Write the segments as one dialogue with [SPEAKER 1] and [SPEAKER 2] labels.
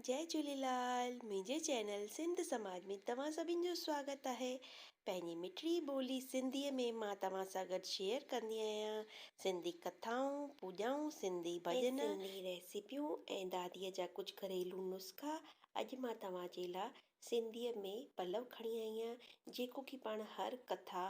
[SPEAKER 1] جئي جهوليلال منهنجي چينل سنڌ سماج ۾ توهان سڀن جو سواگت آهي پنهنجي مٺڙي ٻولي سنڌيء ۾ مان توهان سان گڏ شيئر ڪندي آهيان سنڌي ڪٿائون پوڄائون سنڌي ڀڄن سنڌي ريسيپيون ۽ داديء جا ڪجهه گهريلو نسخا اڄ مان توهان جي لا سنڌيء ۾ پلو کڻي آئي آهيان جيڪو ڪي پاڻ هر ڪٿا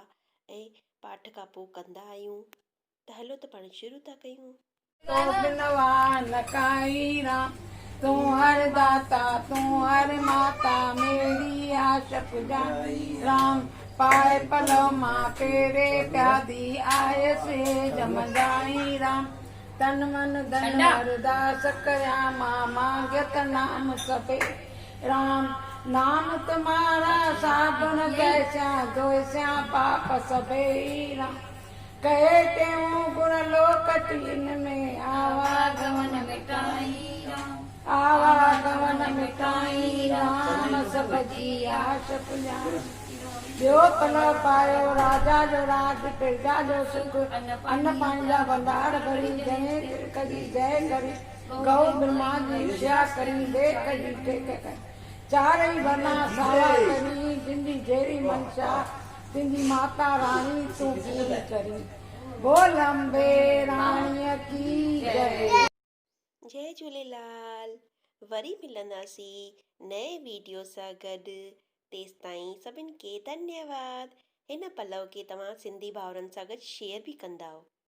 [SPEAKER 1] ۽ پاٺ کان پوء ڪندا آهيون ته هلو ته پاڻ شروع ٿا ڪيون.
[SPEAKER 2] تو بن وار نه ڪائي رام، تون هر داتا تون هر ماتا، ميري آش پڄائي رام، پائي پلو مان پيري پيادي، آيس هي جم جائي رام، تن من ڌن ارداس ڪريان مان، مانگيت نام سڀي رام، نام تمهارا صابڻ جيسيان، ڌوئسيان پاپ سڀي رام. ڪهي ٽيون گڻ لوڪ تين ۾، آوا گون مٽائين رام. آوا گون مٽائين رام، سڀ جي آش پڄائين. ٻيو پلئه پايو راجا جو راڄ، پرجا جو سک، ان پاڻي جا ڀنڊار ڀري، جڻي ترڪ جي جئه ڪري، گئو برهما جي اشيا ڪري، ليک جي ٽيڪ ڪري، چارئي ڀنا ساوا ڪري، جن جي جهڙي منشا، تنهنجي ماتا راڻي تون پوري ڪرين بول امبي راڻيء ڪي جئي.
[SPEAKER 1] جئي جهوليلال وري ملنداسين نئين ويڊيو سان گڏ تيستائين سڀن کي ڌنيواد هن پلو کي توهان سنڌي ڀائرن سان گڏ شيئر به ڪندائو.